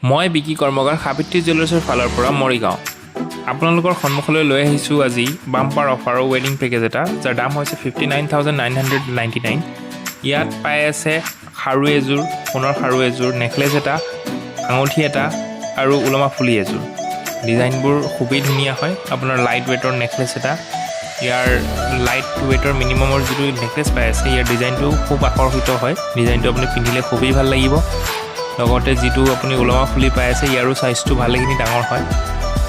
মই বিকি কৰ্মকাৰ, সাবিত্ৰী জুৱেলাৰ্ছৰ ফালৰ পৰা মৰিগাঁও। আপোনালোকৰ সন্মুখলৈ লৈ আহিছোঁ আজি বাম্পাৰ অফাৰৰ ৱেডিং পেকেজ এটা, যাৰ দাম হৈছে 59,999। ইয়াত পাই আছে খাৰু এযোৰ, সোণৰ খাৰু এযোৰ, নেকলেছ এটা, আঙুঠি এটা আৰু ওলমা ফুলি এযোৰ। ডিজাইনবোৰ খুবেই ধুনীয়া হয়। আপোনাৰ লাইট ৱেইটৰ নেকলেছ এটা, ইয়াৰ লাইট ৱেইটৰ মিনিমামৰ যিটো নেকলেছ পাই আছে, ইয়াৰ ডিজাইনটো খুব আকৰ্ষিত হয়। ডিজাইনটো আপুনি পিন্ধিলে খুবেই ভাল লাগিব। লগতে যিটো আপুনি ওলমা ফুলি পাই আছে, ইয়াৰো চাইজটো ভালেখিনি ডাঙৰ হয়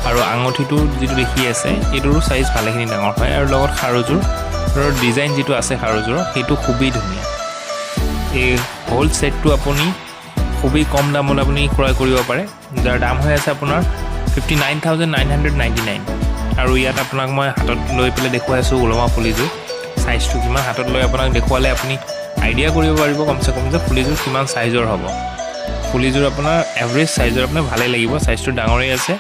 আৰু আঙুঠিটো যিটো দেখি আছে, এইটোৰো চাইজ ভালেখিনি ডাঙৰ হয়। আৰু লগত খাৰুযোৰৰ ডিজাইন যিটো আছে খাৰুযোৰৰ, সেইটো খুবেই ধুনীয়া। এই হোল ছেটটো আপুনি খুবেই কম দামত আপুনি ক্ৰয় কৰিব পাৰে, যাৰ দাম হৈ আছে আপোনাৰ 59,999। আৰু ইয়াত আপোনাক মই হাতত লৈ পেলাই দেখুৱাই আছোঁ ওলমা ফুলিযোৰ চাইজটো কিমান। হাতত লৈ আপোনাক দেখুৱালে আপুনি আইডিয়া কৰিব পাৰিব কমচে কম যে ফুলিযোৰ কিমান চাইজৰ হ'ব। ফুলিযোৰ আপোনাৰ এভাৰেজ চাইজৰ, আপোনাৰ ভালেই লাগিব, চাইজটো ডাঙৰেই আছে।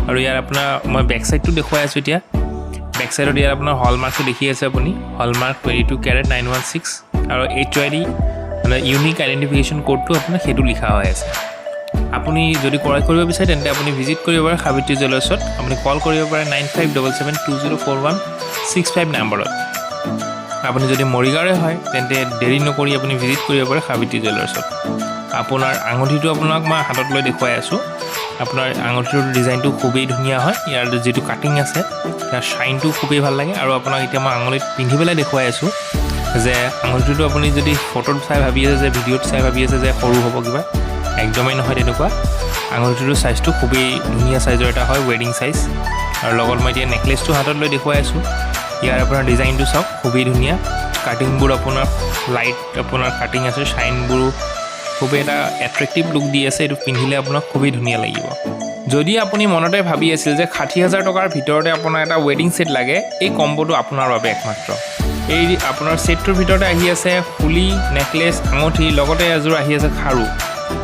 আৰু ইয়াৰ আপোনাৰ মই বেক চাইডটো দেখুৱাই আছোঁ এতিয়া। বেক চাইডত ইয়াৰ আপোনাৰ হলমাৰ্কটো দেখি আছে আপুনি, হলমাৰ্ক 22 কেৰেট 916 আৰু এইচইউআইডি, মানে ইউনিক আইডেণ্টিফিকেশ্যন ক'ডটো আপোনাৰ সেইটো লিখা হৈ আছে। আপুনি যদি ক্ৰয় কৰিব বিচাৰে, তেন্তে আপুনি ভিজিট কৰিব পাৰে সাবিত্ৰী জুৱেলাৰ্ছত। আপুনি কল কৰিব পাৰে 9577204165 নাম্বাৰত। আপুনি যদি মৰিগাঁৱৰে হয়, তেন্তে দেৰি নকৰি আপুনি ভিজিট কৰিব পাৰে সাবিত্ৰী জুৱেলাৰ্ছত। আপোনাৰ আঙুঠিটো আপোনাক মই হাতত লৈ দেখুৱাই আছোঁ। আপোনাৰ আঙুঠিটোৰ ডিজাইনটো খুবেই ধুনীয়া হয়। ইয়াৰ যিটো কাটিং আছে, ইয়াৰ শ্বাইনটো খুবেই ভাল লাগে। আৰু আপোনাক এতিয়া মই আঙুলিত পিন্ধি পেলাই দেখুৱাই আছোঁ যে আঙুঠিটো আপুনি যদি ফটোত চাই ভাবি আছে যে, ভিডিঅ'ত চাই ভাবি আছে যে সৰু হ'ব কিবা, একদমেই নহয় তেনেকুৱা। আঙুঠিটোৰ চাইজটো খুবেই ধুনীয়া চাইজৰ এটা হয়, ৱেডিং চাইজ। আৰু লগত মই এতিয়া নেকলেছটো হাতত লৈ দেখুৱাই আছোঁ। ইয়াৰ আপোনাৰ ডিজাইনটো চাওক, খুবেই ধুনীয়া। কাটিংবোৰ আপোনাৰ লাইট আপোনাৰ কাটিং আছে, শ্বাইনবোৰো খুবেই এটা এট্ৰেক্টিভ লুক দি আছে। এইটো পিন্ধিলে আপোনাক খুবেই ধুনীয়া লাগিব। যদি আপুনি মনতে ভাবি আছিল যে 60,000 টকাৰ ভিতৰতে আপোনাৰ এটা ৱেডিং ছেট লাগে, এই কম্ব'টো আপোনাৰ বাবে একমাত্ৰ। এই আপোনাৰ ছেটটোৰ ভিতৰতে আহি আছে ফুলি, নেকলেছ, আঙুঠি, লগতে এযোৰ আহি আছে খাৰু।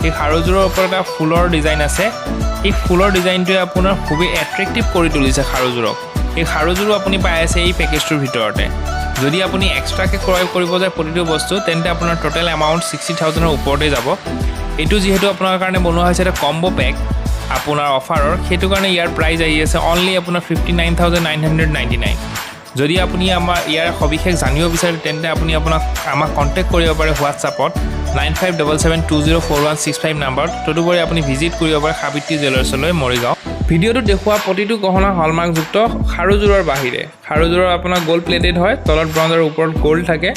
এই খাৰুযোৰৰ ওপৰত এটা ফুলৰ ডিজাইন আছে। এই ফুলৰ ডিজাইনটোৱে আপোনাৰ খুবেই এট্ৰেক্টিভ কৰি তুলিছে খাৰুযোৰক। এই খাৰুযোৰো আপুনি পাই আছে এই পেকেজটোৰ ভিতৰতে। যদি আপুনি এক্সট্ৰাকৈ ক্ৰয় কৰিব যায় প্ৰতিটো বস্তু, তেন্তে আপোনাৰ টোটেল এমাউণ্ট 60,000ৰ ওপৰতে যাব। এইটো যিহেতু আপোনাৰ কাৰণে বনোৱা হৈছে এটা কম্ব পেক আপোনাৰ অফাৰৰ, সেইটো কাৰণে ইয়াৰ প্ৰাইচ আহি আছে অনলি আপোনাৰ 59,999। যদি আপুনি আমাৰ ইয়াৰ সবিশেষ জানিব বিচাৰে, তেন্তে আপুনি আমাক কণ্টেক্ট কৰিব পাৰে হোৱাটছআপত 9577204165 নাম্বাৰত। তদুপৰি আপুনি ভিজিট কৰিব পাৰে সাবিত্ৰী জুৱেলাৰ্ছলৈ, মৰিগাঁও। ভিডিঅ'টোত দেখুওৱা প্ৰতিটো গহনা হলমাৰ্কযুক্ত, খাৰুযোৰৰ বাহিৰে। খাৰুযোৰৰ আপোনাৰ গ'ল্ড প্লেটেড হয়, তলত ব্ৰঞ্জ আৰু ওপৰত গ'ল্ড থাকে।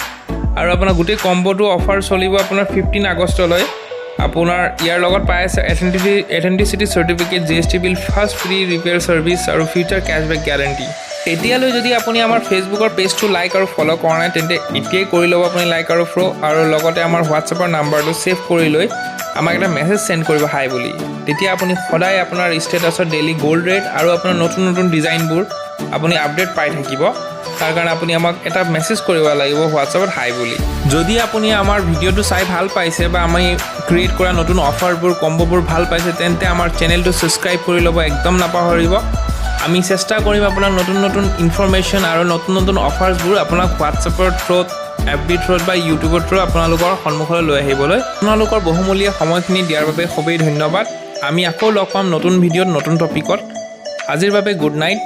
আৰু আপোনাৰ গোটেই কম্ব'টো অফাৰ চলিব আপোনাৰ 15 আগষ্টলৈ। আপোনাৰ ইয়াৰ লগত পাই আছে authenticity certificate, GST bill, first free repair service আৰু ফিউচাৰ কেছবেক গেৰেণ্টি। এতিয়ালৈ যদি আপুনি আমাৰ ফেচবুকৰ পেজটো লাইক আৰু ফ'ল' কৰা নাই, তেন্তে এতিয়াই কৰি ল'ব আপুনি লাইক আৰু ফ'ল'। আৰু লগতে আমাৰ হোৱাটছএপৰ নাম্বাৰটো ছেভ কৰি লৈ আমাক এটা মেছেজ চেণ্ড কৰিব হাই বুলি। তেতিয়া আপুনি সদায় আপোনাৰ ষ্টেটাছৰ ডেইলি গ'ল্ড ৰেট আৰু আপোনাৰ নতুন নতুন ডিজাইনবোৰ আপুনি আপডেট পাই থাকিব। তাৰ কাৰণে আপুনি আমাক এটা মেছেজ কৰিব লাগিব হোৱাটছএপত হাই বুলি। যদি আপুনি আমাৰ ভিডিঅ'টো চাই ভাল পাইছে বা আমি ক্ৰিয়েট কৰা নতুন অফাৰবোৰ, কম্ব'বোৰ ভাল পাইছে, তেন্তে আমাৰ চেনেলটো ছাবস্ক্ৰাইব কৰি ল'ব একদম নাপাহৰিব। আমি চেষ্টা কৰিম আপোনাক নতুন নতুন ইনফৰমেশ্যন আৰু নতুন নতুন অফাৰ্ছবোৰ আপোনাক হোৱাটছএপৰ থ্ৰুত, এফ বি থ্ৰুত বা ইউটিউবৰ থ্ৰুত আপোনালোকৰ সন্মুখলৈ লৈ আহিবলৈ। আপোনালোকৰ বহুমূলীয়া সময়খিনি দিয়াৰ বাবে খুবেই ধন্যবাদ। আমি আকৌ লগ পাম নতুন ভিডিঅ'ত, নতুন টপিকত। আজিৰ বাবে গুড নাইট।